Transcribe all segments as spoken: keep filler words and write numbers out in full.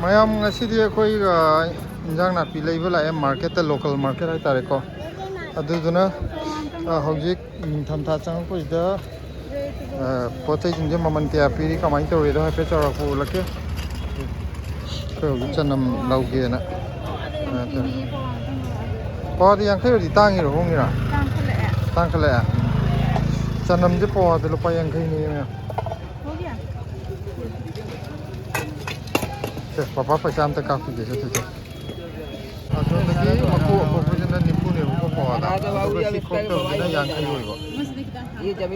ꯃꯌꯥꯝ, ꯉꯁꯤꯗꯤ ꯑꯩꯈꯣꯏ, ꯑ, ꯏꯟꯖꯥꯡ ꯅꯥꯄꯤ ꯂꯩꯕ ꯂꯥꯛꯑꯦ, ꯃꯥꯔꯀꯦꯠꯇ, ꯂꯣꯀꯦꯜ ꯃꯥꯔꯀꯦꯠ ꯍꯥꯏꯇꯥꯔꯦꯀꯣ꯫ ꯑꯗꯨꯗꯨꯅ, ꯑ, ꯍꯧꯖꯤꯛ ꯅꯤꯡꯊꯝꯊꯥ ꯆꯪꯉꯛꯄꯁꯤꯗ, ꯑ, ꯄꯣꯠ ꯆꯩꯁꯤꯡꯁꯦ ꯃꯃꯜ ꯀꯌꯥ ꯄꯤꯔꯤ, ꯀꯃꯥꯏꯅ ꯇꯧꯔꯤꯗꯣ ꯍꯥꯏꯐꯦꯠ ꯆꯥꯎꯔꯥꯛꯄ ꯎꯠꯂꯛꯀꯦ꯫ ꯑꯩꯈꯣꯏ ꯍꯧꯖꯤꯛ ꯆꯅꯝ ꯂꯧꯒꯦꯅ꯫ ꯑ, ꯄꯋꯥꯗ ꯌꯥꯡꯈꯩ ꯑꯣꯏꯔꯗꯤ ꯇꯥꯡꯉꯤꯔꯣ, ꯍꯣꯡꯉꯤꯔꯣ? ꯇꯥꯡꯈꯠꯂꯛꯑꯦ꯫ ꯇꯥꯡꯈꯠꯂꯛꯑꯦ꯫ ꯆꯅꯝꯁꯦ ꯄꯋꯥꯗ ꯂꯨꯄꯥ ꯌꯥꯡꯈꯩꯅꯦ ꯃꯌꯥꯝ꯫ ꯁꯦ, ꯄꯄꯥ ꯄꯩꯁꯥ ꯑꯝꯇ ꯀꯥꯞꯈꯤꯒꯦ, ꯁꯦ, ꯁꯦ, ꯁꯦ꯫ ꯑꯁꯣꯝꯗꯒꯤ ꯃꯀꯨ ꯑꯀꯨꯞꯄꯁꯤꯅ ꯅꯤꯐꯨꯅꯦꯕꯀꯣ ꯄꯋꯥꯗ, ꯑꯗꯨꯒ ꯁꯤ ꯈꯣꯛꯇꯕꯁꯤꯅ ꯌꯥꯡꯈꯩ ꯑꯣꯏꯕ꯫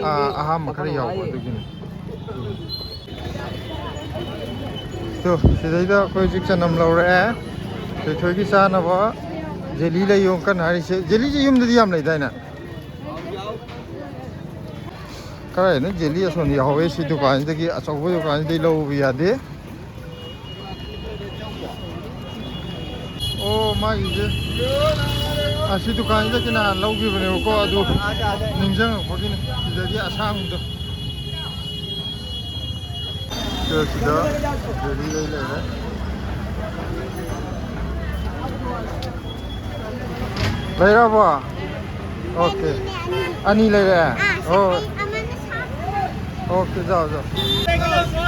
ꯑꯥ, ꯑꯍꯥꯝꯕ ꯈꯔ ꯌꯥꯎꯕ ꯑꯗꯨꯒꯤꯅꯤ꯫ ꯇꯨ, ꯁꯤꯗꯩꯗ ꯑꯩꯈꯣꯏ ꯍꯧꯖꯤꯛ ꯆꯅꯝ ꯂꯧꯔꯛꯑꯦ꯫ ꯊꯣꯏꯊꯣꯏꯒꯤ ꯆꯥꯅꯕ ꯖꯦꯂꯤ ꯂꯩꯌꯣ ꯀꯟꯅ ꯍꯥꯏꯔꯤꯁꯦ꯫ ꯖꯦꯂꯤꯁꯦ ꯌꯨꯝꯗꯗꯤ ꯌꯥꯝ ꯂꯩꯗꯥꯏꯅꯦ? ꯀꯗꯥꯏꯗꯅꯣ ꯖꯦꯂꯤ ꯑꯁꯣꯝꯗ ꯌꯥꯎꯍꯧꯋꯦ, ꯁꯤ ꯗꯨꯀꯥꯟꯁꯤꯗꯒꯤ, ꯑꯆꯧꯕ ꯗꯨꯀꯥꯟꯁꯤꯗꯒꯤ ꯂꯧꯕ ꯌꯥꯗꯦ꯫ ꯑꯣ, ꯃꯥꯒꯤꯁꯦ ꯑꯁꯤ ꯗꯨꯀꯥꯟꯁꯤꯗꯒꯤ ꯅꯍꯥꯟ ꯂꯧꯈꯤꯕꯅꯦꯕꯀꯣ, ꯑꯗꯨ ꯅꯤꯡꯁꯤꯡꯉꯛꯄꯒꯤꯅꯤ꯫ ꯁꯤꯗꯒꯤ ꯑꯁꯥꯡꯕꯗꯣ꯫ ꯁꯤꯗ, ꯁꯤꯗ ꯖꯦꯂꯤ ꯂꯩ ꯂꯩꯔꯦ꯫ ꯂꯩꯔꯕꯣ? ꯑꯣꯀꯦ꯫ ꯑꯅꯤ ꯂꯩꯔꯦ? ꯑꯣ꯫ ꯑꯣꯀꯦ, ꯖꯥꯎ, ꯖꯥꯎ꯫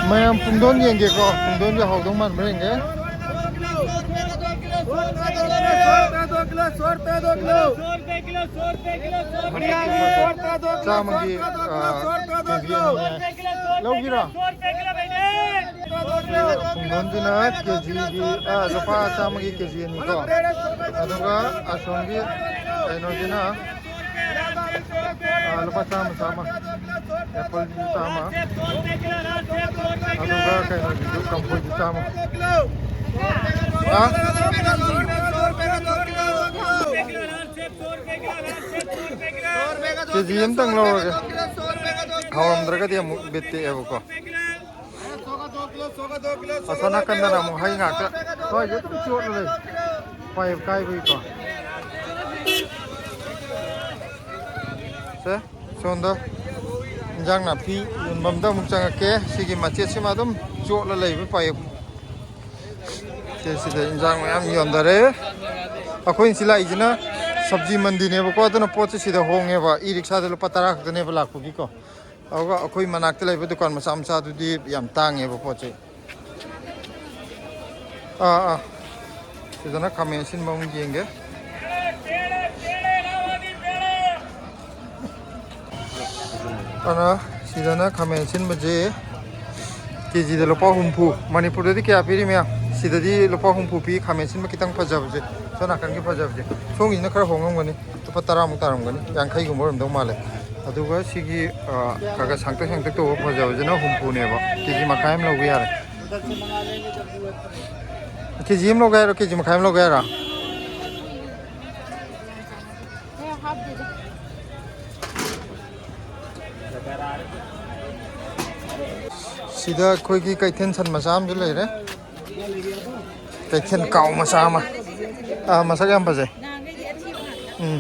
ꯃꯌꯥꯝ ꯄꯨꯡꯗꯣꯟ ꯌꯦꯡꯒꯦꯀꯣ꯫ ꯄꯨꯡꯗꯣꯟꯁꯦ ꯍꯥꯎꯗꯧ ꯃꯥꯟꯕ꯭ꯔꯥ ꯌꯦꯡꯒꯦ꯫ ꯆꯥꯝꯃꯒꯤ, ꯑ, ꯀꯦ ꯖꯤ ꯑꯅꯤ ꯍꯥꯏ꯫ ꯂꯧꯒꯤꯔꯣ? ꯈꯨꯡꯒꯪꯒꯤꯅ ꯀꯦ ꯖꯤꯒꯤ, ꯑ, ꯂꯨꯄꯥ ꯆꯥꯝꯃꯒꯤ ꯀꯦ ꯖꯤ ꯑꯅꯤꯀꯣ꯫ ꯑꯗꯨꯒ ꯑꯁꯣꯝꯒꯤ ꯀꯩꯅꯣꯁꯤꯅ, ꯑ, ꯂꯨꯄꯥ ꯆꯥꯝꯃ, ꯆꯥꯝꯃ꯫ ꯑꯦꯄꯜꯁꯤꯁꯨ ꯆꯥꯝꯃ꯫ ꯑꯗꯨꯒ ꯀꯩꯅꯣꯁꯤꯁꯨ, ꯀꯝꯐꯣꯏꯁꯨ ꯆꯥꯝꯃ꯫ ꯍꯥ? ꯀꯦ ꯖꯤ ꯑꯃꯇꯪ ꯂꯧꯔꯒꯦ꯫ ꯍꯥꯎꯔꯝꯗ꯭ꯔꯒꯗꯤ ꯑꯃꯨꯛ ꯕꯤꯠ ꯇꯦꯛꯑꯦꯕꯀꯣ꯫ ꯑꯁꯣꯝ ꯅꯥꯀꯟꯗꯅ ꯑꯃꯨꯛ ꯍꯩ ꯉꯥꯛꯇ꯫ ꯁ꯭ꯋꯥꯏꯗ ꯑꯗꯨꯝ ꯆꯣꯠꯂ ꯂꯩ꯫ ꯄꯥꯏꯞ ꯀꯥꯏꯕꯒꯤꯀꯣ꯫ ꯁꯦ, ꯁꯣꯝꯗ ꯏꯟꯖꯥꯡ ꯅꯥꯄꯤ ꯌꯣꯟꯐꯝꯗ ꯑꯃꯨꯛ ꯆꯪꯉꯛꯀꯦ꯫ ꯁꯤꯒꯤ ꯃꯆꯦꯠꯁꯤꯃ ꯑꯗꯨꯝ ꯆꯣꯠꯂ ꯂꯩꯕ ꯄꯥꯏꯞ꯫ ꯁꯦ, ꯁꯤꯗ ꯏꯟꯖꯥꯡ ꯃꯌꯥꯝ ꯌꯣꯟꯊꯔꯦ꯫ ꯑꯩꯈꯣꯏꯅ ꯁꯤ ꯂꯥꯛꯏꯁꯤꯅ ꯁꯕꯖꯤ ꯃꯟꯗꯤꯅꯦꯕꯀꯣ, ꯑꯗꯨꯅ ꯄꯣꯠꯁꯦ ꯁꯤꯗ ꯍꯣꯡꯉꯦꯕ꯫ ꯏ ꯔꯤꯛꯁꯥꯗ ꯂꯨꯄꯥ ꯇꯔꯥ ꯈꯛꯇꯅꯦꯕ ꯂꯥꯛꯄꯒꯤꯀꯣ꯫ ꯑꯗꯨꯒ ꯑꯩꯈꯣꯏ ꯃꯅꯥꯛꯇ ꯂꯩꯕ ꯗꯨꯀꯥꯟ ꯃꯆꯥ ꯃꯆꯥꯗꯨꯗꯤ ꯌꯥꯝ ꯇꯥꯡꯉꯦꯕ ꯄꯣꯠ ꯆꯩ꯫ ꯑꯥ, ꯑꯥ꯫ ꯁꯤꯗꯅ ꯈꯥꯃꯦꯟ ꯑꯁꯤꯟꯕ ꯑꯃꯨꯛ ꯌꯦꯡꯒꯦ꯫ ꯑꯗꯨꯅ ꯁꯤꯗꯅ ꯈꯥꯃꯦꯟ ꯑꯁꯤꯟꯕꯁꯦ ꯀꯦ ꯖꯤꯗ ꯂꯨꯄꯥ ꯍꯨꯝꯐꯨ꯫ ꯃꯅꯤꯄꯨꯔꯗꯗꯤ ꯀꯌꯥ ꯄꯤꯔꯤ, ꯃꯌꯥꯝ? ꯁꯤꯗꯗꯤ ꯂꯨꯄꯥ ꯍꯨꯝꯐꯨ ꯄꯤ ꯈꯥꯃꯦꯟ ꯑꯁꯤꯟꯕ ꯈꯤꯇꯪ ꯐꯖꯕꯁꯦ꯫ ꯁꯣꯝ ꯅꯥꯀꯟꯒꯤ ꯐꯖꯕꯁꯦ꯫ ꯁꯣꯝꯒꯤꯁꯤꯅ ꯈꯔ ꯍꯣꯡꯉꯝꯒꯅꯤ꯫ ꯂꯨꯄꯥ ꯇꯔꯥꯃꯨꯛ ꯇꯥꯔꯝꯒꯅꯤ, ꯌꯥꯡꯈꯩꯒꯨꯝꯕ ꯑꯣꯏꯔꯝꯗꯧ ꯃꯥꯜꯂꯦ꯫ ꯑꯗꯨꯒ ꯁꯤꯒꯤ, ꯑ, ꯈꯔ ꯈꯔ ꯁꯥꯡꯇꯛ ꯁꯥꯡꯇꯛ ꯇꯧꯕ ꯐꯖꯕꯁꯤꯅ ꯍꯨꯝꯐꯨꯅꯦꯕ꯫ ꯀꯦ ꯖꯤ ꯃꯈꯥꯏ ꯑꯃ ꯂꯧꯕ ꯌꯥꯔꯦ꯫ ꯀꯦ ꯖꯤ ꯑꯃ ꯂꯧꯒꯦ ꯍꯥꯏꯔꯣ, ꯀꯦ ꯖꯤ ꯃꯈꯥꯏ ꯑꯃ ꯂꯧꯒꯦ ꯍꯥꯏꯔꯣ? ꯁꯤꯗ ꯑꯩꯈꯣꯏꯒꯤ ꯀꯩꯊꯦꯜ ꯁꯟ ꯃꯆꯥ ꯑꯃꯁꯨ ꯂꯩꯔꯦ꯫ ꯀꯩꯊꯦꯜ ꯀꯥꯎ ꯃꯆꯥ ꯑꯃ꯫ ꯑꯥ, ꯃꯁꯛ ꯌꯥꯝ ꯐꯖꯩ꯫ ꯎꯝ꯫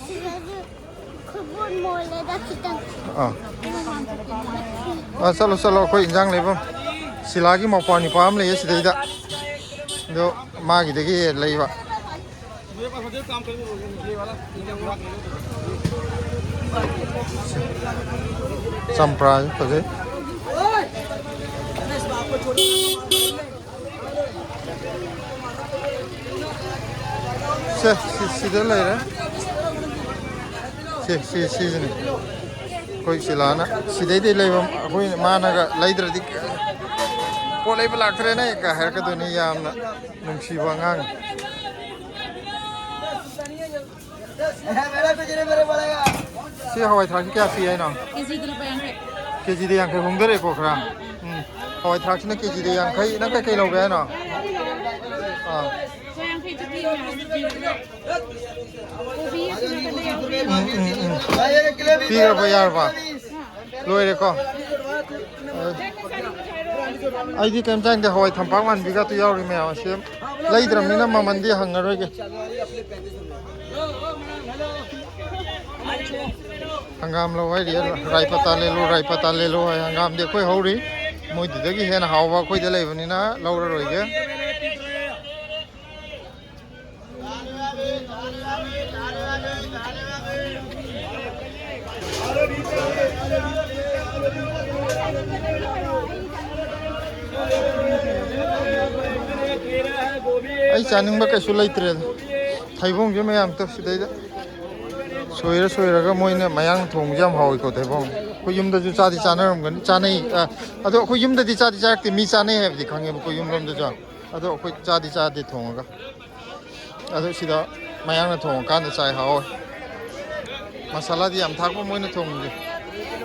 ꯁꯤꯗꯁꯨ ꯈꯨꯕꯣꯟ ꯃꯣꯜꯂꯦꯗ ꯈꯤꯇꯪ꯫ ꯑꯥ꯫ ꯑꯥ, ꯆꯠꯂꯣ, ꯆꯠꯂꯣ, ꯑꯩꯈꯣꯏ ꯏꯟꯖꯥꯡ ꯂꯩꯐꯝ꯫ ꯁꯤꯂꯥꯒꯤ ꯃꯧꯄ꯭ꯋꯥ ꯅꯤꯄꯥ ꯑꯃ ꯂꯩꯌꯦ ꯁꯤꯗꯩꯗ꯫ ꯑꯗꯣ ꯃꯥꯒꯤꯗꯒꯤ ꯂꯩꯕ꯫ ꯆꯝꯄ꯭ꯔꯥꯁꯨ ꯐꯖꯩ꯫ ꯁꯦ, ꯁꯤ, ꯁꯤꯗ ꯂꯩꯔꯦ꯫ ꯁꯦ, ꯁꯤ, ꯁꯤꯁꯤꯅꯤ꯫ ꯑꯩꯈꯣꯏ ꯁꯤꯂꯥꯅ ꯁꯤꯗꯩꯗꯤ ꯂꯩꯕ, ꯑꯩꯈꯣꯏ ꯃꯥꯅꯒ ꯂꯩꯗ꯭ꯔꯗꯤ ꯄꯣꯠ ꯂꯩꯕ ꯂꯥꯛꯇ꯭ꯔꯦꯅꯦ ꯀ ꯍꯥꯏꯔꯛꯀꯗꯣꯏꯅꯤ꯫ ꯌꯥꯝꯅ ꯅꯨꯡꯁꯤꯕ ꯑꯉꯥꯡ꯫ ꯁꯤ ꯍꯋꯥꯏ ꯊ꯭ꯔꯥꯛꯁꯤ ꯀꯌꯥ ꯄꯤ ꯍꯥꯏꯅꯣ? ꯀꯦꯖꯤꯗ ꯂꯨꯄꯥ ꯌꯥꯡꯈꯩ꯫ ꯀꯦꯖꯤꯗ ꯌꯥꯡꯈꯩ ꯍꯣꯡꯗꯔꯦꯀꯣ ꯈꯔ? ꯎꯝ꯫ ꯍꯋꯥꯏ ꯊ꯭ꯔꯥꯛꯁꯤꯅ ꯀꯦꯖꯤꯗ ꯌꯥꯡꯈꯩ꯫ ꯅꯪ ꯀꯩꯀꯩ ꯂꯧꯒꯦ ꯍꯥꯏꯅꯣ? ꯑꯥ꯫ ꯂꯨꯄꯥ ꯌꯥꯡꯈꯩ ꯆꯠꯄꯤ ꯃꯌꯥꯝꯁꯤ ꯄꯤꯔꯒ꯫ ꯀꯣꯕꯤ ꯑꯁꯤꯅ ꯀꯩꯅꯣ ꯌꯥꯎꯕꯤ꯫ ꯎꯝ, ꯎꯝ, ꯎꯝ꯫ ꯄꯤꯔꯕ ꯌꯥꯔꯕ? ꯂꯣꯏꯔꯦꯀꯣ? ꯅꯪ ꯅꯆꯥꯅꯤ ꯄꯨꯊꯣꯛ ꯍꯥꯏꯔꯣ? ꯑꯩꯗꯤ ꯀꯩꯝ ꯆꯥꯅꯤꯡꯗꯦ, ꯍꯋꯥꯏ ꯊꯝꯄꯥꯛ ꯃꯥꯟꯕꯤꯒ ꯇꯨ ꯌꯥꯎꯔꯤ ꯃꯌꯥꯝ ꯑꯁꯤ꯫ ꯂꯩꯗ꯭ꯔꯕꯅꯤꯅ ꯃꯃꯟꯗꯤ ꯍꯪꯉꯔꯣꯏꯒꯦ꯫ ꯍꯪꯒꯥꯝ ꯂꯧ ꯍꯥꯏꯔꯤ, ꯔꯥꯏ ꯄꯇꯥ ꯂꯦꯂꯣ, ꯔꯥꯏ ꯄꯇꯥ ꯂꯦꯂꯣ ꯍꯥꯏ꯫ ꯍꯪꯒꯥꯝꯗꯤ ꯑꯩꯈꯣꯏ ꯍꯧꯔꯤ, ꯃꯣꯏꯗꯨꯗꯒꯤ ꯍꯦꯟꯅ ꯍꯥꯎꯕ ꯑꯩꯈꯣꯏꯗ ꯂꯩꯕꯅꯤꯅ ꯂꯧꯔꯔꯣꯏꯒꯦ꯫ ꯑꯩ ꯆꯥꯅꯤꯡꯕ ꯀꯩꯁꯨ ꯂꯩꯇ꯭ꯔꯦꯗ꯫ ꯊꯩꯕꯣꯡꯁꯦ ꯃꯌꯥꯝ ꯇꯧ ꯁꯤꯗꯩꯗ ꯁꯣꯏꯔ ꯁꯣꯏꯔꯒ ꯃꯣꯏꯅ ꯃꯌꯥꯡ ꯊꯣꯡꯕꯁꯦ ꯌꯥꯝ ꯍꯥꯎꯋꯤꯀꯣ, ꯊꯩꯕꯣꯡ꯫ ꯑꯩꯈꯣꯏ ꯌꯨꯝꯗꯁꯨ ꯆꯥꯗꯤ ꯆꯥꯅꯔꯝꯒꯅꯤ, ꯆꯥꯅꯩ꯫ ꯑ, ꯑꯗꯣ ꯑꯩꯈꯣꯏ ꯌꯨꯝꯗꯗꯤ ꯆꯥꯗꯤ ꯆꯥꯔꯛꯇꯦ, ꯃꯤ ꯆꯥꯅꯩ ꯍꯥꯏꯕꯗꯤ ꯈꯪꯉꯦꯕꯀꯣ, ꯌꯨꯝꯂꯣꯝꯗꯁꯨ꯫ ꯑꯗꯣ ꯑꯩꯈꯣꯏ ꯆꯥꯗꯤ ꯆꯥꯗꯦ ꯊꯣꯡꯉꯒ꯫ ꯑꯗꯣ ꯁꯤꯗ ꯃꯌꯥꯡꯅ ꯊꯣꯡꯉꯀꯥꯟꯗ ꯆꯥꯏ, ꯍꯥꯎꯋꯦ꯫ ꯃꯁꯥꯂꯥꯗꯤ ꯌꯥꯝ ꯊꯥꯛꯄ ꯃꯣꯏꯅ ꯊꯣꯡꯕꯁꯦ꯫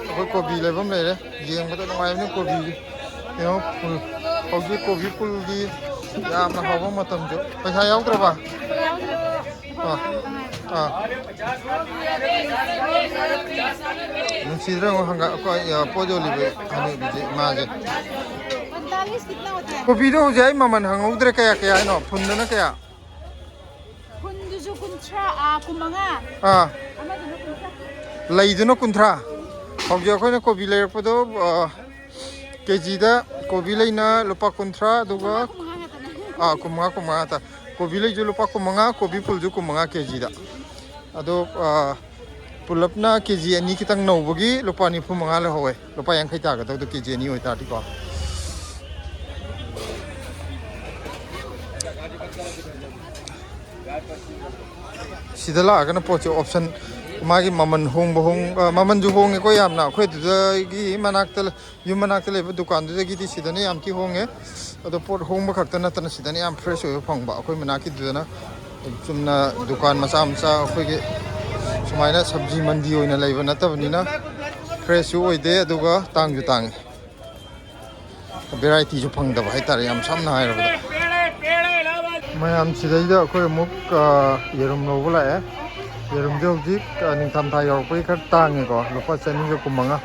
ꯑꯩꯈꯣꯏ ꯀꯣꯕꯤ ꯂꯩꯐꯝ ꯂꯩꯔꯦ, ꯌꯦꯡꯕꯗ ꯅꯨꯡꯉꯥꯏꯕꯅꯤ ꯀꯣꯕꯤꯁꯦ꯫ ꯌꯦꯡꯉꯣ, ꯐꯨꯜ꯫ ꯍꯧꯖꯤꯛ ꯀꯣꯕꯤ ꯐꯨꯜꯒꯤ ꯌꯥꯝꯅ ꯍꯥꯎꯕ ꯃꯇꯝꯁꯨ꯫ ꯄꯩꯁꯥ ꯌꯥꯎꯗ꯭ꯔꯕ? ꯑꯥ, ꯑꯥ꯫ ꯅꯨꯡꯁꯤꯗ꯭ꯔꯣ ꯍꯪꯒꯥ-, ꯑꯩꯈꯣꯏ, ꯑ, ꯄꯣꯠ ꯌꯣꯜꯂꯤꯕ ꯍꯅꯨꯕꯤꯁꯦ, ꯏꯃꯥꯁꯦ? ꯀꯣꯕꯤꯗꯣ ꯍꯧꯖꯤꯛ ꯑꯩ ꯃꯃꯜ ꯍꯪꯍꯧꯗ꯭ꯔꯦ, ꯀꯌꯥ ꯀꯌꯥ ꯍꯥꯏꯅꯣ? ꯐꯨꯟꯗꯅ ꯀꯌꯥ? ꯐꯨꯟꯗꯨꯁꯨ ꯀꯨꯟꯊ꯭ꯔꯥ, ꯑꯥ, ꯀꯨꯟꯃꯉꯥ꯫ ꯑꯥ꯫ ꯑꯃꯗꯨꯅ ꯀꯨꯟꯊ꯭ꯔꯥ꯫ ꯂꯩꯗꯨꯅ ꯀꯨꯟꯊ꯭ꯔꯥ꯫ ꯍꯧꯖꯤꯛ ꯑꯩꯈꯣꯏꯅ ꯀꯣꯕꯤ ꯂꯩꯔꯛꯄꯗꯣ, ꯑ, ꯀꯦꯖꯤꯗ ꯀꯣꯕꯤ ꯂꯩꯅ ꯂꯨꯄꯥ ꯀꯨꯟꯊ꯭ꯔꯥ, ꯑꯗꯨꯒ, ꯀꯨꯟꯃꯉꯥ, ꯀꯨꯟꯃꯉꯥ ꯉꯥꯛꯇꯅꯦ꯫ ꯑꯥ, ꯀꯨꯟꯃꯉꯥ, ꯀꯨꯟꯃꯉꯥ ꯉꯥꯛꯇ꯫ ꯀꯣꯕꯤ ꯂꯩꯁꯨ ꯂꯨꯄꯥ ꯀꯨꯟꯃꯉꯥ, ꯀꯣꯕꯤ ꯐꯨꯜꯁꯨ ꯀꯨꯟꯃꯉꯥ ꯀꯦꯖꯤꯗ꯫ ꯑꯗꯣ, ꯑꯥ, ꯄꯨꯂꯞꯅ ꯀꯦꯖꯤ ꯑꯅꯤ ꯈꯤꯇꯪ ꯅꯧꯕꯒꯤ ꯂꯨꯄꯥ ꯅꯤꯐꯨ ꯃꯉꯥ ꯂꯧꯍꯧꯋꯦ꯫ ꯂꯨꯄꯥ ꯌꯥꯡꯈꯩ ꯇꯥꯒꯗꯧꯗꯣ ꯀꯦꯖꯤ ꯑꯅꯤ ꯑꯣꯏꯇꯥꯔꯗꯤꯀꯣ꯫ ꯁꯤꯗ ꯂꯥꯛꯑꯒꯅ ꯄꯣꯠꯁꯦ ꯑꯣꯞꯁꯟ, ꯃꯥꯒꯤ ꯃꯃꯜ ꯍꯣꯡꯕ ꯍꯣꯡ-, ꯑ, ꯃꯃꯜꯁꯨ ꯍꯣꯡꯉꯦꯀꯣ ꯌꯥꯝꯅ꯫ ꯑꯩꯈꯣꯏ ꯑꯗꯨꯗꯒꯤ ꯃꯅꯥꯛꯇ ꯂ-, ꯌꯨꯝ ꯃꯅꯥꯛꯇ ꯂꯩꯕ ꯗꯨꯀꯥꯟꯗꯨꯗꯒꯤꯗꯤ ꯁꯤꯗꯅ ꯌꯥꯝ ꯊꯤ ꯍꯣꯡꯉꯦ꯫ ꯑꯗꯣ ꯄꯣꯠ ꯍꯣꯡꯕ ꯈꯛꯇ ꯅꯠꯇꯅ ꯁꯤꯗꯅ ꯌꯥꯝ ꯐ꯭ꯔꯦꯁ ꯑꯣꯏꯕ ꯐꯪꯕ꯫ ꯑꯩꯈꯣꯏ ꯃꯅꯥꯛꯀꯤꯗꯨꯗꯅ ꯆꯨꯝꯅ ꯗꯨꯀꯥꯟ ꯃꯆꯥ ꯃꯆꯥ, ꯑꯩꯈꯣꯏꯒꯤ ꯁꯨꯃꯥꯏꯅ ꯁꯕꯖꯤ ꯃꯟꯗꯤ ꯑꯣꯏꯅ ꯂꯩꯕ ꯅꯠꯇꯕꯅꯤꯅ ꯐ꯭ꯔꯦꯁꯁꯨ ꯑꯣꯏꯗꯦ, ꯑꯗꯨꯒ ꯇꯥꯡꯁꯨ ꯇꯥꯡꯉꯤ꯫ ꯚꯦꯔꯥꯏꯇꯤꯁꯨ ꯐꯪꯗꯕ ꯍꯥꯏꯇꯥꯔꯦ, ꯌꯥꯝ ꯁꯝꯅ ꯍꯥꯏꯔꯕꯗ꯫ ꯃꯌꯥꯝ ꯁꯤꯗꯩꯗ ꯑꯩꯈꯣꯏ ꯑꯃꯨꯛ, ꯑ, ꯌꯦꯔꯨꯝ ꯂꯧꯕ ꯂꯥꯛꯑꯦ꯫ ꯌꯦꯔꯨꯝꯁꯦ ꯍꯧꯖꯤꯛ, ꯑ, ꯅꯤꯡꯊꯝꯊꯥ ꯌꯧꯔꯛꯄꯒꯤ ꯈꯔ ꯇꯥꯡꯉꯦꯀꯣ, ꯂꯨꯄꯥ ꯆꯅꯤꯒ ꯀꯨꯟꯃꯉꯥ꯫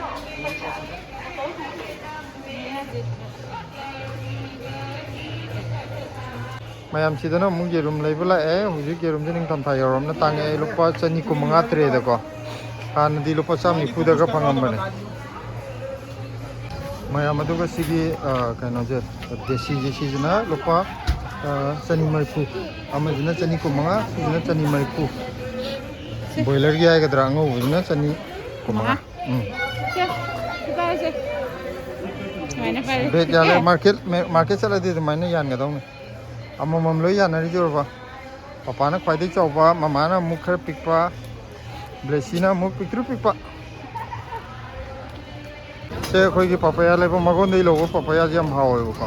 ꯃꯌꯥꯝ ꯁꯤꯗꯅ ꯑꯃꯨꯛ ꯌꯦꯔꯨꯝ ꯂꯩꯕ ꯂꯥꯛꯑꯦ꯫ ꯍꯧꯖꯤꯛ ꯌꯦꯔꯨꯝꯁꯦ ꯅꯤꯡꯊꯝꯊꯥ ꯌꯧꯔꯕꯅ ꯇꯥꯡꯉꯦ꯫ ꯂꯨꯄꯥ ꯆꯅꯤ ꯀꯨꯟꯃꯉꯥ ꯇ꯭ꯔꯦꯗꯀꯣ꯫ ꯍꯥꯟꯅꯗꯤ ꯂꯨꯄꯥ ꯆꯥꯝ ꯅꯤꯐꯨꯗꯒ ꯐꯪꯉꯝꯕꯅꯦ꯫ ꯃꯌꯥꯝ ꯑꯗꯨꯒ ꯁꯤꯒꯤ, ꯑ, ꯀꯩꯅꯣꯁꯦ, ꯗꯦꯁꯤꯁꯦ, ꯁꯤꯁꯤꯅ ꯂꯨꯄꯥ, ꯑ, ꯆꯅꯤ ꯃꯔꯤꯐꯨ, ꯑꯃꯁꯤꯅ ꯆꯅꯤ ꯀꯨꯟꯃꯉꯥ, ꯁꯤꯁꯤꯅ ꯆꯅꯤ ꯃꯔꯤꯐꯨ꯫ ꯕꯣꯏꯂꯔꯒꯤ ꯍꯥꯏꯒꯗ꯭ꯔꯥ, ꯑꯉꯧꯕꯁꯤꯅ ꯆꯅꯤ ꯀꯨꯟꯃꯉꯥ꯫ ꯎꯝ꯫ ꯁꯦ, ꯁꯤ ꯄꯥꯏꯔꯁꯦ꯫ ꯁꯨꯃꯥꯏꯅ ꯄꯥꯏꯔꯁꯦ꯫ ꯕꯦꯒ ꯌꯥꯜꯂꯦ꯫ ꯑꯦ! ꯃꯥꯔꯀꯦꯠ, ꯃꯦ-, ꯃꯥꯔꯀꯦꯠ ꯆꯠꯂꯗꯤ ꯑꯗꯨꯃꯥꯏꯅ ꯌꯥꯟꯒꯗꯧꯅꯤ꯫ ꯑꯃꯃꯝ ꯂꯣꯏ ꯌꯥꯅꯔꯤꯗꯨꯔꯕ? ꯄꯄꯥꯅ ꯈ꯭ꯋꯥꯏꯗꯒꯤ ꯆꯥꯎꯕ, ꯃꯃꯥꯅ ꯑꯃꯨꯛ ꯈꯔ ꯄꯤꯛꯄ, ꯕ꯭ꯂꯦꯁꯤꯅ ꯑꯃꯨꯛ ꯄꯤꯛꯇ꯭ꯔꯨ ꯄꯤꯛꯄ꯫ ꯁꯦ, ꯑꯩꯈꯣꯏꯒꯤ ꯄꯄꯌꯥ ꯂꯩꯕ, ꯃꯉꯣꯟꯗꯒꯤ ꯂꯧꯕ ꯄꯄꯌꯥꯁꯦ ꯌꯥꯝ ꯍꯥꯎꯋꯦꯕꯀꯣ꯫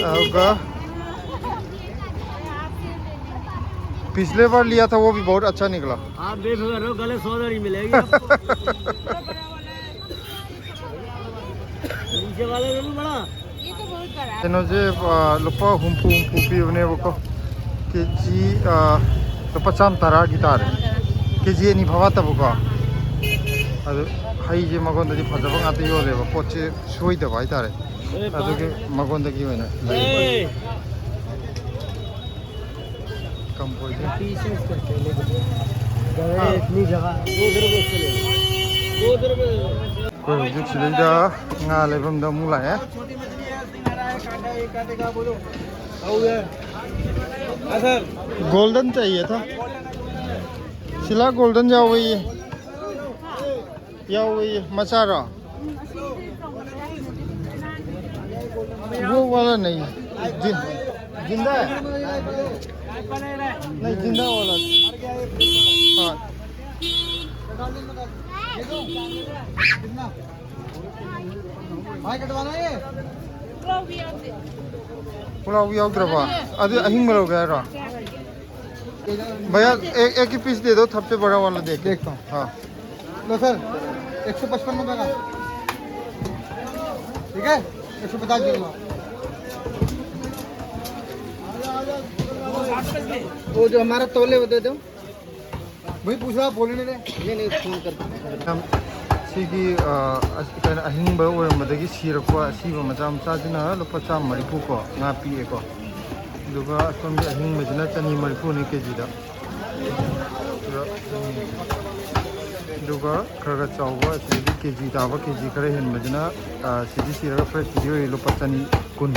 ꯑꯗꯨꯒ पिछले बार लिया था, वो भी बहुत अच्छा निकला। आप बेफिक्र रहो, गलत सौदा नहीं मिलेगी आपको। नीचे वाला जरूर बड़ा। ꯀꯩꯅꯣꯁꯦ, ꯑ, ꯂꯨꯄꯥ ꯍꯨꯝꯐꯨ, ꯍꯨꯝꯐꯨ ꯄꯤꯕꯅꯦꯕꯀꯣ꯫ ꯀꯦ ꯖꯤ, ꯑ, ꯂꯨꯄꯥ ꯆꯥꯝ ꯇꯔꯥꯒꯤ ꯇꯥꯔꯦ꯫ ꯀꯦ ꯖꯤ ꯑꯅꯤ ꯐꯥꯕꯠꯇꯕꯀꯣ꯫ ꯑꯗꯨ ꯍꯩꯁꯦ ꯃꯉꯣꯟꯗꯗꯤ ꯐꯖꯕ ꯉꯥꯛꯇ ꯌꯣꯜꯂꯦꯕ꯫ ꯄꯣꯠꯁꯦ ꯁꯣꯏꯗꯕ ꯍꯥꯏꯇꯥꯔꯦ꯫ ꯑꯗꯨꯒꯤ ꯃꯉꯣꯟꯗꯒꯤ ꯑꯣꯏꯅ ꯂꯩ꯫ ꯀꯝꯄꯣꯏꯁꯦ꯫ ꯑꯩꯈꯣꯏ ꯍꯧꯖꯤꯛ ꯁꯤꯗꯩꯗ ꯉꯥ ꯂꯩꯐꯝꯗ ꯑꯃꯨꯛ ꯂꯥꯛꯑꯦ꯫ ꯒꯣꯜꯗꯟ ꯆꯥꯏꯌꯦ ꯊ꯫ ꯁꯤꯂꯥ ꯒꯣꯜꯗꯟ ꯌꯥꯎꯋꯦꯌꯦ꯫ ꯌꯥꯎꯋꯦꯌꯦ꯫ ꯃꯆꯥꯔꯣ? वो वाला नहीं। जिन-, जिंदा है? नहीं, जिंदा वाला। हाँ। भाई कटवाना है? पुलाव भी याद रहा। अभी अहिंग में हो गया रा। भैया, एक, एक ही पीस दे दो, सबसे बड़ा वाला देख। देखता हूँ। हाँ। लो सर, एक सौ पचपन रुपए का। ठीक है, एक सौ पचास दे दो। वो जो हमारा तोले, वो दे दो। भाई, पूछ रहा, बोलने दे। नहीं, नहीं, फोन कर। ꯌꯥꯝ ꯁꯤꯒꯤ, ꯑ, ꯑꯁ, ꯀꯩꯅꯣ, ꯑꯍꯤꯡꯕ ꯑꯣꯏꯔꯝꯕꯗꯒꯤ ꯁꯤꯔꯛꯄ ꯑꯁꯤꯕ ꯃꯆꯥ ꯃꯆꯥꯁꯤꯅ ꯂꯨꯄꯥ ꯆꯥꯝꯃ ꯃꯔꯤꯐꯨ ꯀꯣ, ꯉꯥ ꯄꯤꯌꯦꯀꯣ꯫ ꯑꯗꯨꯒ ꯑꯁꯣꯝꯒꯤ ꯑꯍꯤꯡꯕꯁꯤꯅ ꯆꯅꯤ ꯃꯔꯤꯐꯨꯅꯤ ꯀꯦꯖꯤꯗ꯫ ꯑꯗꯨꯒ, ꯎꯝ, ꯑꯗꯨꯒ ꯈꯔ ꯈꯔ ꯆꯥꯎꯕ, ꯑꯁꯤꯗꯒꯤ ꯀꯦꯖꯤ ꯇꯥꯕ, ꯀꯦꯖꯤ ꯈꯔ ꯍꯦꯟꯕꯁꯤꯅ, ꯑ, ꯁꯤꯗꯤ ꯁꯤꯔꯒ ꯐ꯭ꯔꯦꯁ ꯁꯤꯗꯤ ꯑꯣꯏꯔꯦ, ꯂꯨꯄꯥ ꯆꯅꯤ ꯀꯨꯟ꯫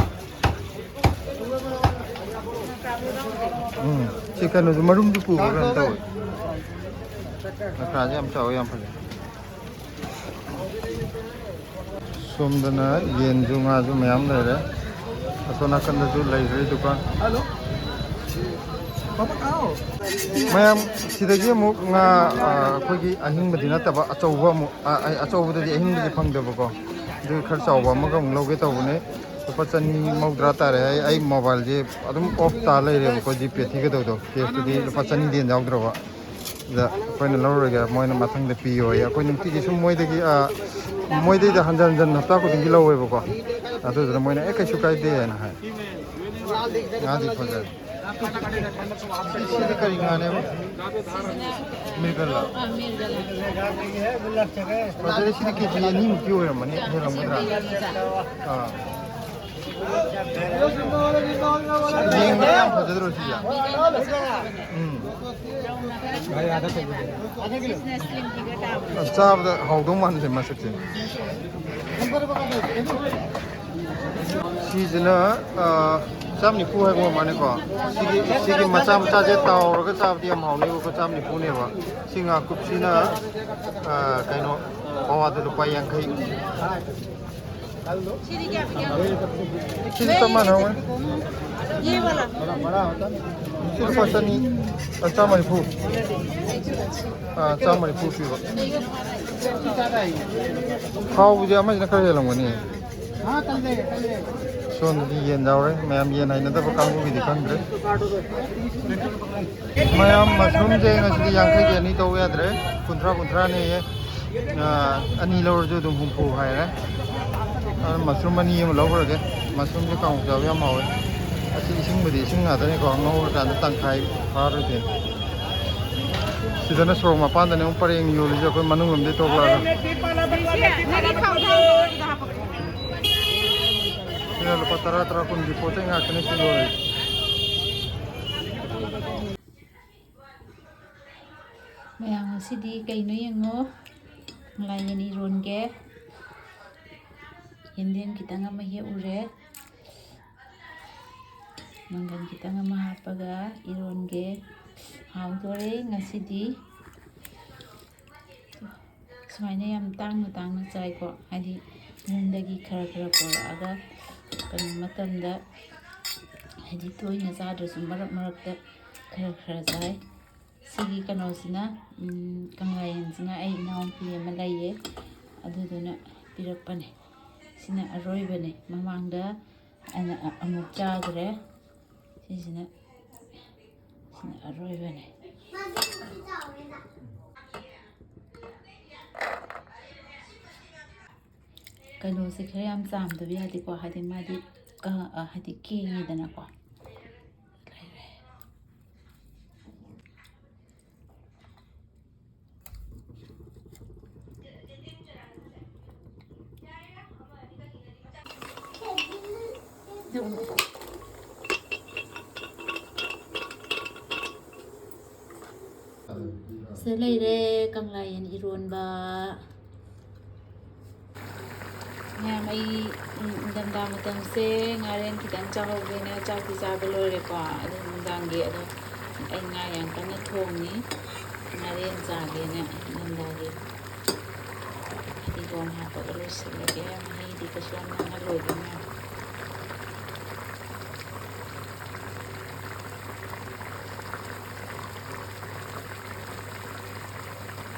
ꯎꯝ, ꯁꯤ ꯀꯩꯅꯣꯁꯨ ꯃꯔꯨꯝꯁꯨ ꯄꯨꯕ꯭ꯔꯥ ꯀꯩꯅꯣ ꯇꯧꯋꯦ꯫ ꯉꯀ꯭ꯔꯥꯁꯦ ꯌꯥꯝ ꯆꯥꯎꯋꯦ, ꯌꯥꯝ ꯐꯖꯩ꯫ ꯁꯣꯝꯗꯅ ꯌꯦꯟꯁꯨ ꯉꯥꯁꯨ ꯃꯌꯥꯝ ꯂꯩꯔꯦ꯫ ꯑꯁꯣꯝ ꯅꯥꯀꯟꯗꯁꯨ ꯂꯩꯈ꯭ꯔꯦ ꯗꯨꯀꯥꯟ꯫ ꯃꯌꯥꯝ, ꯁꯤꯗꯒꯤ ꯑꯃꯨꯛ ꯉꯥ, ꯑ, ꯑꯩꯈꯣꯏꯒꯤ ꯑꯍꯤꯡꯕꯗꯤ ꯅꯠꯇꯕ ꯑꯆꯧꯕ ꯑꯃꯨꯛ, ꯑ, ꯑ, ꯑꯆꯧꯕꯗꯗꯤ ꯑꯍꯤꯡꯕꯁꯦ ꯐꯪꯗꯕꯀꯣ꯫ ꯑꯗꯨꯒꯤ ꯈꯔ ꯆꯥꯎꯕ ꯑꯃꯒ ꯑꯃꯨꯛ ꯂꯧꯒꯦ ꯇꯧꯕꯅꯦ꯫ ꯂꯨꯄꯥ ꯆꯅꯤ ꯃꯧꯗ꯭ꯔꯥ ꯇꯥꯔꯦ꯫ ꯑꯩ, ꯑꯩ ꯃꯣꯕꯥꯏꯜꯁꯦ ꯑꯗꯨꯝ ꯑꯣꯐ ꯇꯥ ꯂꯩꯔꯦꯕꯀꯣ, ꯖꯤꯄꯦ ꯊꯤꯒꯗꯧꯗꯣ꯫ ꯀꯦꯁꯇꯨꯗꯤ ꯂꯨꯄꯥ ꯆꯅꯤꯗꯤ ꯍꯦꯟꯅ ꯌꯥꯎꯗ꯭ꯔꯕ꯫ ꯁꯤꯗ ꯑꯩꯈꯣꯏꯅ ꯂꯧꯔꯣꯏꯒꯦ, ꯃꯣꯏꯅ ꯃꯊꯪꯗ ꯄꯤꯌꯣꯌꯦ꯫ ꯑꯩꯈꯣꯏ ꯅꯨꯡꯇꯤꯒꯤ ꯁꯨꯝ ꯃꯣꯏꯗꯒꯤ, ꯑ, ꯃꯣꯏꯗꯩꯗ ꯍꯟꯖꯟ ꯍꯟꯖꯟ ꯍꯞꯇꯥ ꯈꯨꯗꯤꯡꯒꯤ ꯂꯧꯋꯦꯕꯀꯣ꯫ ꯑꯗꯨꯗꯨꯅ ꯃꯣꯏꯅ, "ꯑꯦ, ꯀꯩꯁꯨ ꯀꯥꯏꯗꯦꯅ" ꯍꯥꯏ꯫ ꯉꯥꯗꯤ ꯐꯖꯔꯦ꯫ ꯁꯤꯗꯤ ꯀꯔꯤ ꯉꯥꯅꯦꯕ? ꯃꯤꯔꯒꯜꯂ? ꯑꯥ, ꯃꯤꯔꯒꯜ꯫ ꯐꯖꯔꯦ, ꯁꯤꯗꯤ ꯀꯦꯖꯤ ꯑꯅꯤꯃꯨꯛꯇꯤ ꯑꯣꯏꯔꯝꯃꯅꯤ, ꯍꯦꯜꯂꯝꯒꯗ꯭ꯔꯥ? ꯑꯥ꯫ ꯌꯦꯡꯕꯗ ꯌꯥꯝ ꯐꯖꯗ꯭ꯔꯣ ꯁꯤꯁꯦ? ꯎꯝ꯫ ꯆꯥꯕꯗ ꯍꯥꯎꯗꯧ ꯃꯥꯟꯗꯦ ꯃꯁꯛꯁꯦ꯫ ꯁꯤꯁꯤꯅ, ꯑ, ꯆꯥꯝ ꯅꯤꯐꯨ ꯍꯥꯏꯕ ꯑꯣꯏꯔ ꯃꯥꯜꯂꯦꯀꯣ꯫ ꯁꯤꯒꯤ, ꯁꯤꯒꯤ ꯃꯆꯥ ꯃꯆꯥꯁꯦ ꯇꯥꯎꯔꯒ ꯆꯥꯕꯗꯤ ꯌꯥꯝ ꯍꯥꯎꯅꯦꯕꯀꯣ, ꯆꯥꯝ ꯅꯤꯐꯨꯅꯦꯕ꯫ ꯁꯤ ꯉꯥꯀꯨꯞꯁꯤꯅ, ꯑ, ꯀꯩꯅꯣ, ꯄꯋꯥꯗ ꯂꯨꯄꯥ ꯌꯥꯡꯈꯩ꯫ ꯁꯤꯗꯤ ꯆꯞ ꯃꯥꯟꯅꯔꯝꯒꯅꯤ꯫ ꯁꯤ ꯂꯨꯄꯥ ꯆꯅꯤ, ꯑ, ꯆꯥꯝꯃ ꯅꯤꯐꯨ꯫ ꯑ, ꯆꯥꯝꯃ ꯅꯤꯐꯨ ꯄꯤꯕ꯫ ꯍꯥꯎꯕꯁꯦ ꯑꯃꯁꯤꯅ ꯈꯔ ꯍꯦꯜꯂꯝꯒꯅꯤ꯫ ꯁꯣꯝꯗꯗꯤ ꯌꯦꯟ ꯌꯥꯎꯔꯦ꯫ ꯃꯌꯥꯝ ꯌꯦꯟ ꯍꯩꯅꯗꯕ ꯀꯥꯡꯕꯨꯒꯤꯗꯤ ꯈꯪꯗ꯭ꯔꯦ꯫ ꯃꯌꯥꯝ ꯃꯁꯔꯨꯝꯁꯦ ꯉꯁꯤꯗꯤ ꯌꯥꯡꯈꯩꯒꯤ ꯑꯅꯤ ꯇꯧ ꯌꯥꯗ꯭ꯔꯦ, ꯀꯨꯟꯊ꯭ꯔꯥ, ꯀꯨꯟꯊ꯭ꯔꯥꯅꯦꯌꯦ꯫ ꯑ, ꯑꯅꯤ ꯂꯧꯔꯁꯨ ꯑꯗꯨꯝ ꯍꯨꯝꯐꯨ ꯍꯥꯏꯔꯦ꯫ ꯑꯗꯨꯅ ꯃꯁꯔꯨꯝ ꯑꯅꯤ ꯑꯃ ꯂꯧꯈ꯭ꯔꯒꯦ꯫ ꯃꯁꯔꯨꯝꯁꯦ ꯀꯥꯡꯍꯧ ꯆꯥꯕ ꯌꯥꯝ ꯍꯥꯎꯋꯦ꯫ ꯑꯁꯤ ꯏꯁꯤꯡꯕꯨꯗꯤ ꯏꯁꯤꯡ ꯉꯥꯛꯇꯅꯤꯀꯣ, ꯉꯧꯔꯀꯥꯟꯗ ꯇꯪꯈꯥꯏ ꯐꯥꯔꯣꯏꯗꯣꯏꯅꯤ꯫ ꯁꯤꯗꯅ ꯁꯣꯔꯣꯛ ꯃꯄꯥꯟꯗꯅꯦ ꯑꯃꯨꯛ ꯄꯔꯦꯡ ꯌꯣꯜꯂꯤꯁꯦ, ꯑꯩꯈꯣꯏ ꯃꯅꯨꯡ ꯂꯣꯝꯗꯩ ꯊꯣꯛꯂꯛꯑꯒ꯫ ꯁꯤꯅ ꯂꯨꯄꯥ ꯇꯔꯥ, ꯇꯔꯥ, ꯀꯨꯟꯒꯤ ꯄꯣꯠ ꯆꯩ ꯉꯥꯛꯇꯅꯦ ꯁꯤ ꯌꯣꯜꯂꯤꯁꯦ꯫ ꯃꯌꯥꯝ, ꯉꯁꯤꯗꯤ ꯀꯩꯅꯣ ꯌꯦꯡꯉꯣ, ꯀꯪꯂꯥ ꯌꯦꯟ ꯏꯔꯣꯟꯒꯦ꯫ ꯌꯦꯟꯗꯦꯝ ꯈꯤꯇꯪ ꯑꯃ ꯍꯦꯛꯎꯔꯦ, ꯃꯪꯒꯟ ꯈꯤꯇꯪ ꯑꯃ ꯍꯥꯞꯄꯒ ꯏꯔꯣꯟꯒꯦ꯫ ꯍꯥꯎꯗꯣꯔꯦ ꯉꯁꯤꯗꯤ꯫ ꯁꯨꯃꯥꯏꯅ ꯌꯥꯝ ꯇꯥꯡꯅ ꯇꯥꯡꯅ ꯆꯥꯏꯀꯣ, ꯍꯥꯏꯗꯤ ꯌꯨꯝꯗꯒꯤ ꯈꯔ ꯈꯔ ꯄꯨꯔꯛꯑꯒ ꯀꯩꯅꯣ ꯃꯇꯝꯗ, ꯍꯥꯏꯗꯤ ꯇꯣꯏꯅ ꯆꯥꯗ꯭ꯔꯁꯨ ꯃꯔꯛ ꯃꯔꯛꯇ ꯈꯔ ꯈꯔ ꯆꯥꯏ꯫ ꯁꯤꯒꯤ ꯀꯩꯅꯣꯁꯤꯅ, ꯎꯝ, ꯀꯪꯂꯥ ꯌꯦꯟꯁꯤꯅ ꯑꯩ ꯏꯅꯥꯎꯄꯤ ꯑꯃ ꯂꯩꯌꯦ, ꯑꯗꯨꯗꯨꯅ ꯄꯤꯔꯛꯄꯅꯦ꯫ ꯁꯤꯅ ꯑꯔꯣꯏꯕꯅꯦ, ꯃꯃꯥꯡꯗ ꯑꯩꯅ ꯑ-, ꯑꯃꯨꯛ ꯆꯥꯈ꯭ꯔꯦ꯫ ꯁꯤꯁꯤꯅ, ꯁꯤꯅ ꯑꯔꯣꯏꯕꯅꯦ꯫ ꯀꯩꯅꯣꯁꯦ ꯈꯔ ꯌꯥꯝ ꯆꯥꯝꯗꯕ ꯌꯥꯗꯦꯀꯣ, ꯍꯥꯏꯗꯤ ꯃꯥꯗꯤ ꯀ-, ꯑ, ꯍꯥꯏꯗꯤ ꯀꯦꯡꯉꯤꯗꯅꯀꯣ꯫ ꯁꯤꯗ ꯂꯩꯔꯦ ꯀꯪꯂꯥ ꯌꯦꯟ ꯏꯔꯣꯟꯕ꯫ ꯃꯌꯥꯝ, ꯑꯩ, ꯎꯝ, ꯏꯪꯊꯝꯊꯥ ꯃꯇꯝꯁꯦ ꯉꯥꯔꯦꯟ ꯈꯤꯇꯪ ꯆꯥꯍꯧꯒꯦꯅ ꯆꯥꯛꯇꯤ ꯆꯥꯕ ꯂꯣꯏꯔꯦꯀꯣ꯫ ꯑꯗꯣ ꯅꯨꯡꯗꯥꯡꯒꯤ ꯑꯗꯣ ꯑꯩ ꯉꯥ ꯌꯥꯝ ꯀꯟꯅ ꯊꯣꯡꯉꯤ꯫ ꯉꯥꯔꯦꯟ ꯆꯥꯒꯦꯅ ꯏꯪꯊꯝꯊꯥꯒꯤ ꯐꯗꯤꯒꯣꯝ ꯍꯥꯞꯄꯒ ꯂꯣꯏꯁꯤꯜꯂꯒꯦ꯫ ꯃꯍꯤꯗꯤ ꯀꯩꯁꯨ ꯌꯥꯝ ꯅꯝꯍꯜꯂꯣꯏꯒꯦ ꯃꯌꯥꯝ꯫